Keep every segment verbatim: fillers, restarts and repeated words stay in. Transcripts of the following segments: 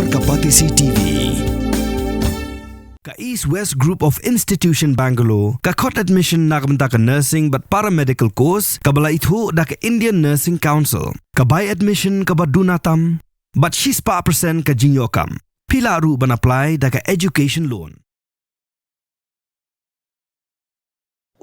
Ka Batesi T V. Ka East West Group of Institution Bangalore ka khot admission na ka bynta ka nursing bad paramedical course kaba la ithuh da ka Indian Nursing Council. Ka bai admission kaba duna tam bad shispah percent ka jingïoh kam. Phi lah ruh ban apply da ka education loan.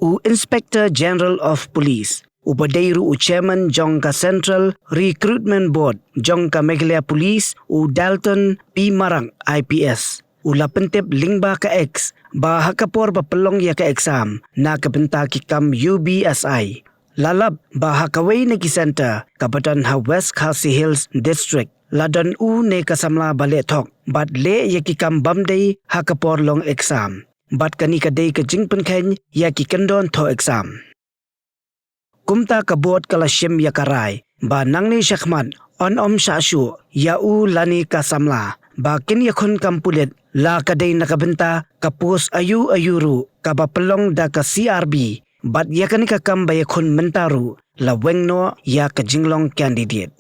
U Inspector General of Police, uba dei ruh u Chairman jong ka Central Recruitment Board jong ka Meghalaya Police, u Dalton P Marak I P S, u la pyntip lyngba ka X ba ha ka por ba pynlong ïa ka exam na ka bynta ki kam U B S I, la lap ba ha kawei na ki centre kaba don ha West Khasi Hills District, la don une ka samla ba leh thok bad leh ïa ki kam bym dei ha ka por long exam. Bad kane ka dei ka jingpynkheiñ ïa ki kyndon thoh exam. Kumta ka board ka la shim ïa ka rai ba nangne shakhmat yn ym shah shuh ïa u lane ka samla ba kin ïakhun kam pulit, la ka dei na ka bynta ka post aïu aïu ruh kaba pynlong da ka C R B, bad ïa kane ka kam ba ïakhun mynta ruh la weng noh ïa ka jinglong candidate.